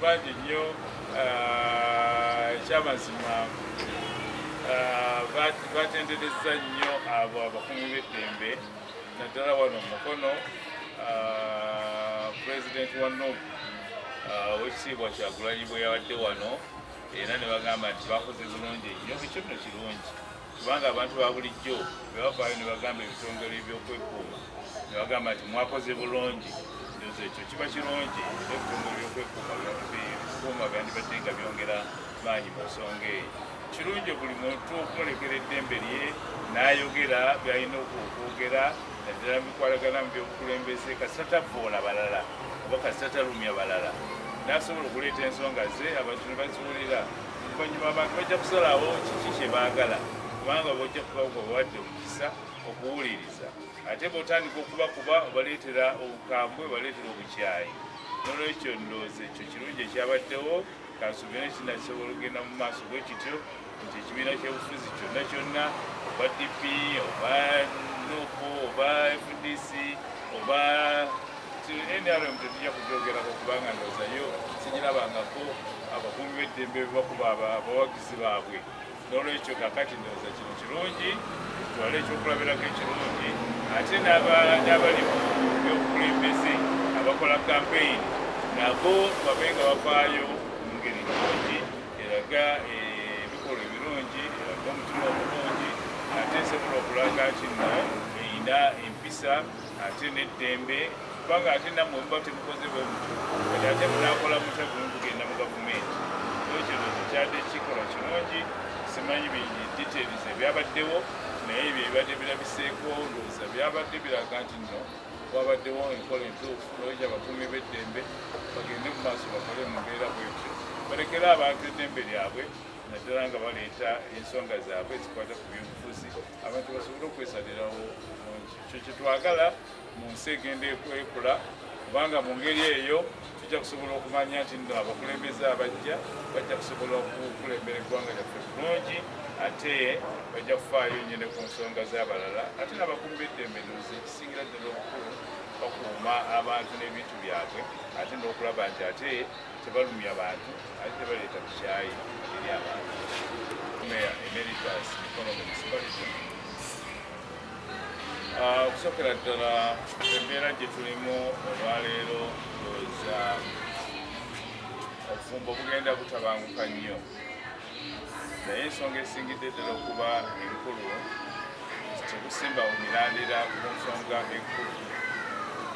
Bangi nnyo. Ekyamazima, batenderezza nnyo abo abakuumi b'eddembe, naddala wano mu Mukono. Pulezidenti wa NUP, Owekitiibwa Kyagulanyi, bwe yabadde wano era ne bagamba nti bakoze bulungi nnyo. Ekyo nno kirungi, kubanga abantu ba bulijjo bwe bavaayo ne bagamba ebitongole ebyokwekuuma, ne bagamba nti mwakoze bulungi, ndowooza ekyo kiba kirungi, era ebitongole ebyokwekuuma bikuuma byandibadde nga byongera maanyi mu nsonga eyo. Kirungi buli muntu okumulekera eddembe lye n'ayogera byalina okwogera, naddala bikwatagana mu byobukulembeze, kasita tavvoola balala oba kasita talumya balala, n'asobola okuleeta ensonga ze, abantu ne baziwulira. Oluvannyuma abantu bajja kusalawo kiki kye baagala, kubanga bojja kuba bawadde omukisa okuwuliriza. Ate bw'otandika okubakuba, obaleetera obukambwe, obaleetera obukyayi. Nolwekyo ndowooza ekyo kirungi ekyabaddewo. Kansuubire kinakisobola okugenda mu maaso bwe kityo, nti ekibiina ky'obufuzi kyonna kyonna, oba DP oba NUP oba FDC oba NRM, tetujja kugyogerako kubanga ndowooza yo sigirabangako abakuumi b'eddembe bebakuba abawagizi baabwe. N'olwekyo kakati ndowooza kino kirungi, tutwale ekyokulabirako ekirungi, ate n'abali mu byobukulembeze abakola kampeyini nabo babe nga bavaayo mu ngeri nnungi eraga ebikolwa ebirungi, eraga omutima omulungi, ate esobola okulaga nti nno erina empisa ate n'eddembe. Kubanga ate nammwe muba temukoze bwe mutyo, kati ate munaakola mutya bwe mugenda mu gavumenti? Ekyo ndowooza kyadde kikolwa kirungi. Simanyi bingi details ebyabaddewo, naye ebyo ebibadde birabiseeko ndowooza byabadde biraga nti nno wabaddewo enkola entuufu. Nolwekyo abakuumi b'eddembe bagende mu maaso bakole mu mbeera bwetyo, balekere abantu eddembe lyabwe, naddala nga baleeta ensonga zaabwe ezikwata ku byobufuzi, abantu basobole okwesalirawo bulungi. Ekyo kyetwagala mu nsi egenda ekula, kubanga mu ngeri eyo tujja kusobola okumanya nti nno abakulembeze abajja bajja kusobola okukulembera eggwanga lyaffe bulungi, ate bajja kufaayo nnyo ne ku nsonga z'abalala. Ate n'abakuumi b'eddembe, ndowooza ekisingira ddala obukulu, bakuuma abantu n'ebintu byabwe, ate n'okulaba nti ate tebalumya bantu, ate tebaleeta bukyayi eri abantu. Mayor Emeritus, Mukono Municipality. Okusookera ddala, embeera gye tulimu olwaleero, ndowooza obufumbo bugenda butabanguka nnyo, naye ensonga esingidde ddala okuba enkulu, tebusimbawo mirandira ku nsonga enkulu.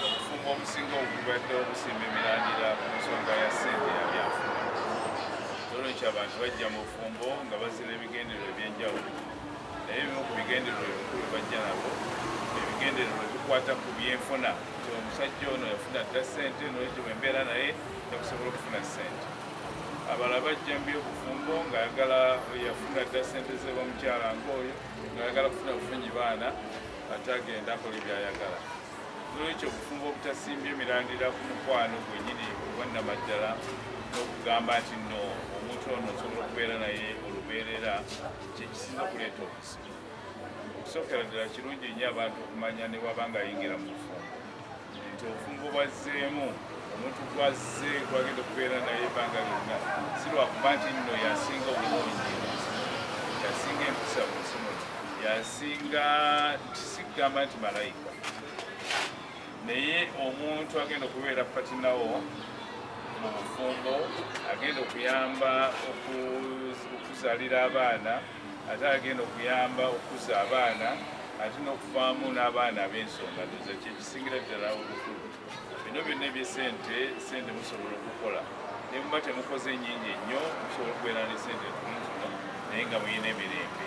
Obufumbo obusinga obubadde obusimba emirandira ku nsonga ya ssente, ya byanfuna. Olwekyo abantu bajja mu bufumbo nga bazira ebigendererwa ebyenjawulo, naye ebimu ku bigendererwa ebikulu bajja nabo ebigendererwa ebikwata ku byenfuna, nti omusajja ono yafuna dda ssente, nolwekyo bwe mbeera naye njakusobola okufuna ssente. Abalala bajja mu byobufumbo ng'ayagala, yafuna dda ssente ze bamukyala ng'oyo, ng'ayagala kufuna bufunyi baana, ate agenda akola byayagala. Nolwekyo obufumbo obutasimbye emirandira ku mukwano gwennyini ogwannamaddala n'okugamba nti nno omuntu ono osobola okubeera naye olubeerera, kyekisinza okuleeta obuzibu. Okusookera ddala, kirungi nnyo abantu okumanya ne bwaba nga ayingira mu bufumbo nti obufumbo bwazzeemu, omuntu gwazze gwagenda okubeera naye ebbanga lyonna, si lwakuba nti nno yasinga obulungi, yasinga empisa mu nsi muno, yasinga, sigamba nti malayika, naye omuntu agenda okubeera partner wo mu bufumbo, agenda okuyamba okuzaalira abaana, ate agenda okuyamba okukuza abaana, ate n'okuvaamu n'abaana ab'ensonga, ndowooza kyekisingira ddala obukulu. Bino byonna ebyesente, sente musobola okukola, ne muba temukoze ennyingi ennyo, musobola okubeera ne sente ntonotono naye nga muyina emirembe.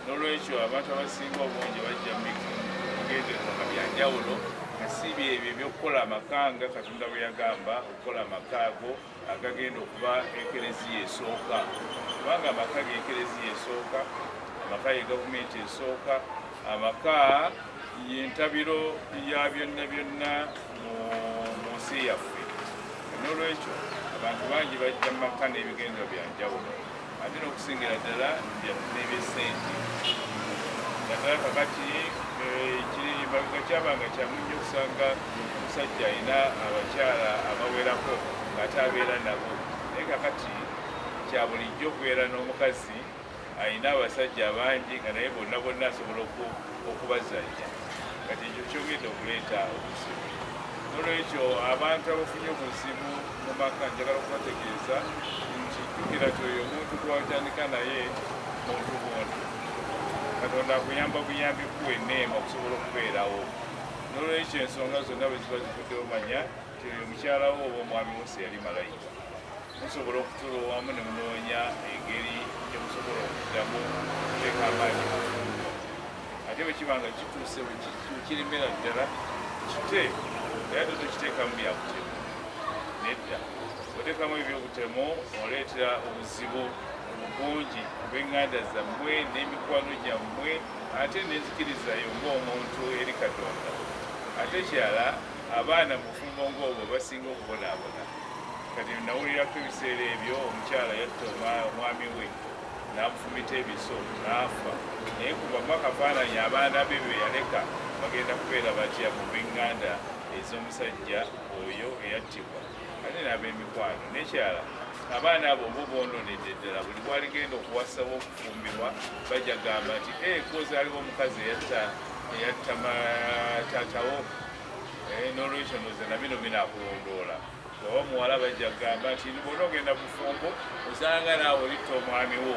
N'olwekyo abantu abasinga obungi bajja mubigendererwa nga byanjawulo, nga si byebyo ebyokukola amaka nga Katonda bwe yagamba okukola amaka ago agagenda okuba ekereziya esooka, kubanga amaka gekereziya esooka, amaka ye gavumenti esooka, amaka yentabiro ya byonna byonna mu nsi yaffe. N'olwekyo abantu bangi bajja mu maka n'ebigendererwa byanjawulo, ate n'okusingira ddala n'ebyesente. Naddala kakati, kiri mabega kyabanga kyangu nnyo okusanga omusajja alina abakyala abawerako ng'ate abeera nabo. Naye kakati kya bulijjo okubeera n'omukazi alina abasajja bangi nga naye bonna bonna asobola okubazannya. Kati ekyo kyongedde okuleeta obuzibu. Nolwekyo abantu abafunye obuzibu mu maka njagala okubategeeza nti jjukira ti oyo omuntu gwewatandika naye muntu buntu. Katonda akuyamba buyambi kuwa enneema okusobola okubeerawo. Nolwekyo ensonga zonna bwe ziba zivuddewo manya nti oyo mukyala wo oba omwami wo si yali malayika. Musobola okutuula owamu ne munoonya engeri gye musobola okuddamu okuteeka amaanyi mu bufumbo. Ate bwe kiba nga kituuse we kiremera ddala kite, naye ate tokiteekamu bya butemu. Nedda, bw'oteekamu eby'obutemu oleetera obuzibu bungi ku b'eŋŋanda zammwe n'emikwano gyammwe ate n'enzikiriza yo ng'omuntu eri Katonda. Ate ekirala abaana mu bufumbo ng'obwo basinga okubonaabona. Kati nawulirako ebiseera ebyo omukyala yatta omwami we n'amufumita ebiso n'afa, naye kubamu akafaananyi abaana be be yaleka bagenda kubeera batya mu b'eŋŋanda ez'omusajja oyo eyattibwa ate n'ab'emikwano. N'ekirala abaana abo bo boononedde ddala, buli bwaligenda okuwasa oba okufumbirwa bajja gamba nti ee gw'ozaaliwo omukazi eyatta eyatta taatawo n'olwekyo ndowooza na bino binaakulondoola. Bw'oba muwala bajja kugamba nti bw'ona ogenda bufumbo osanga naawe olitta omwami wo.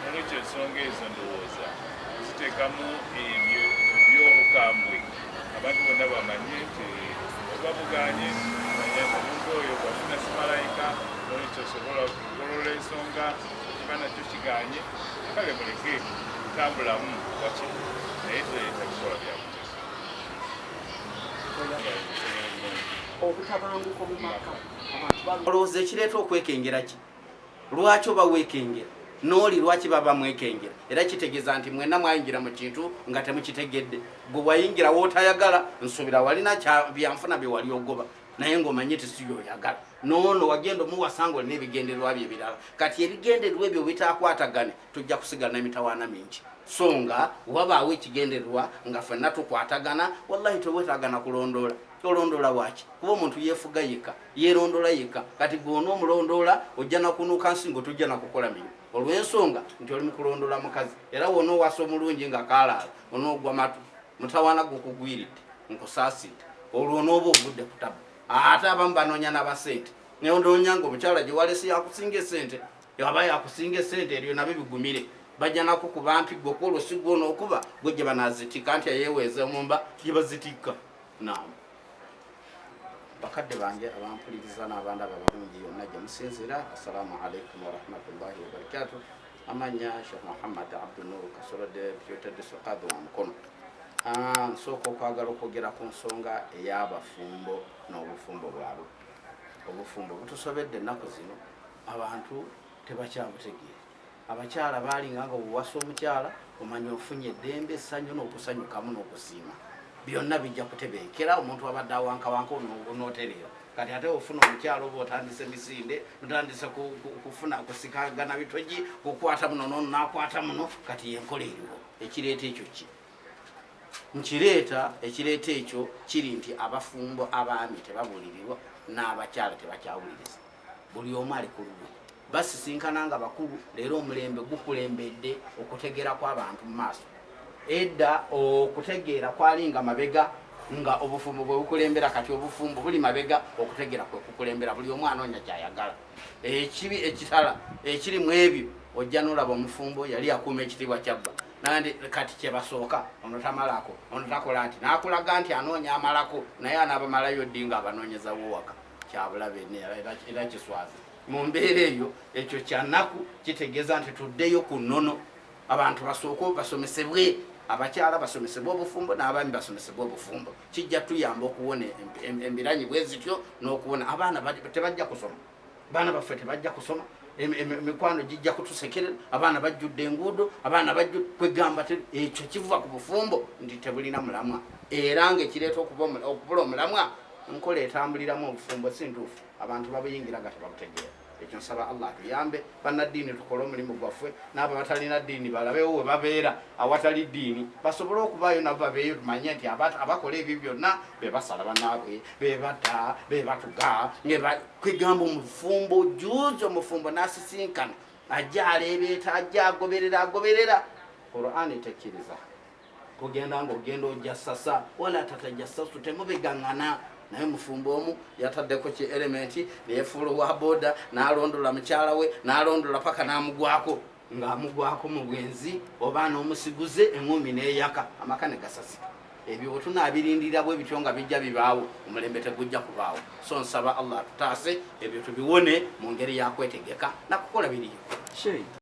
N'olwekyo ensonga ezo ndowooza ziteekamu ebyo eby'obukambwe abantu bonna bamanye nti oba bugaanye manya nti omuntu oyo bw'afuna si malayika, n'olwekyo osobola okugolola ensonga kiba nakyo kigaanye kale muleke tambulamu waki naye toleeta bikolwa bya butemu. Obutabanguko mu maka abantu Olowooza ekireeta okwekengera ki? Lwaki oba weekengera n'oli lwaki baba mwekengera? Era kitegeeza nti mwenna mwayingira mu kintu nga temukitegedde. Gwe wayingira w'otayagala, nsuubira walina byanfuna bye wali ogoba naye ng'omanyi nti si by'oyagala. N'ono wagenda omuwasa ng'olina ebigendererwa bye ebirala. Kati ebigendererwa ebyo bitakwatagane, tujja kusigala n'emitawaana mingi. So nga wabaawo ekigendererwa nga ffenna tukwatagana, wallahi tewetaaga na kulondoola. Olondoola waki? Kuba omuntu yeefuga yekka, yeerondoola yekka. Kati gwe onoomulondoola ojja na kunuuka nsingo, tojja na kukola mirimu olw'ensonga nti oli mu kulondoola mukazi. Era w'onoowasa omulungi nga kaalaala onoogwa matu, mutawaana gukugwiridde, nkusaasidde, olwo onooba ogudde ku tabu. Ate abamu banoonya na basente, naye onoonya ng'omukyala gye walese yakusinga esente, aba yakusinga esente, eryo nabyo bigumire. Bajja nakukuba mpi gwe kwolwo si gwe onookuba, gwe gye banaazitikka nti ayeeweeza omumba gye bazitikka. Naam. Bakadde bange abampuliriza n'abandaba abalungi yonna gye musinziira, assalamu alaikum warahmatullahi wabarakatuh. Amannya Sheikh Muhammad Abdunur Kasolo Deputy District Qadhi wa Mukono. Nsooka okwagala okwogera ku nsonga ey'abafumbo n'obufumbo bwabwe. Obufumbo butusobedde ennaku zino, abantu tebakyabutegeera. Abakyala baalinga nga bw'owasa omukyala omanya ofunye eddembe, essanyu n'okusanyukamu n'okusiima byonna bijja kutebenkera. Omuntu abadde awankawanka onootereera. Kati ate ofuna omukyala oba otandise misinde, otandise kufuna kusikagana bitogi, kukwata muno nono nakwata muno. Kati yenkola eriwo ekireeta ekyo ki nkireeta ekireeta ekyo kiri nti abafumbo abaami tebabuulirirwa n'abakyala tebakyawuliriza, buli omu ali ku lulwe. Basisinkana nga bakulu. Leero omulembe gukulembedde okutegeera kw'abantu mu maaso. Edda okutegeera kwalinga mabega nga obufumbo bwe bukulembera. Kati obufumbo buli mabega, okutegeera kwe kukulembera. Buli omu anoonya kyayagala. Ekibi ekitala ekiri mu ebyo, ojja n'olaba omufumbo yali akuuma ekitiibwa kyabba nandi kati kyebasooka ono tamalako, ono takola ati, n'akulaga nti anoonya amalako, naye anaabamalayo ddi nga abanoonyeza wowaka? Kyabulabe era kiswaza mu mbeera eyo. Ekyo kyanaku, kitegeeza nti tuddeyo ku nnono, abantu basooke basomesebwe, abakyala basomesebwe obufumbo n'abaami basomesebwe obufumbo. Kijja tuyamba okuwona embiranyi bwe zityo n'okuwona abaana tebajja kusoma, baana baffe tebajja kusoma, emikwano gijja kutusekerera, abaana bajjudde enguudo, abaana bajju kwegamba. Ekyo kiva ku bufumbo nti tebulina mulamwa, era ng'ekireeta okubula omulamwa nkola etambuliramu obufumbo si ntuufu, abantu babuyingira nga tebabutegeera. Ekyo nsaba Allah atuyambe, bannaddiini tukole omulimu gwaffe, n'abo abatalina ddiini balabewo we babeera awatali ddiini basobole okubaayo nabo babeeyo, tumanye nti abakola ebyo byonna be basala bannaabwe, be batta, be batuga. Kwegamba omufumbo juzi omufumbo n'asisinkana ajja aleebeeta, ajja agoberera agoberera. Qur'ani tekkiriza kugenda ng'ogenda ojasasa, wala tatajassasu, temubigaŋŋana. Naye mufumbo omu yataddeko ki elementi neyefuula owa boda, n'alondola mukyala we, n'alondola paka n'amugwako, ng'amugwako mu bwenzi oba n'omusiguze, eŋŋumi n'eyaka, amaka ne gasasika. Ebyo bwe tunaabirindirira bwe bityo nga bijja bibaawo, omulembe tegujja kubaawo. So nsaba Allah atutaase ebyo tubiwone mu ngeri yakwetegeka nakukola biriyo.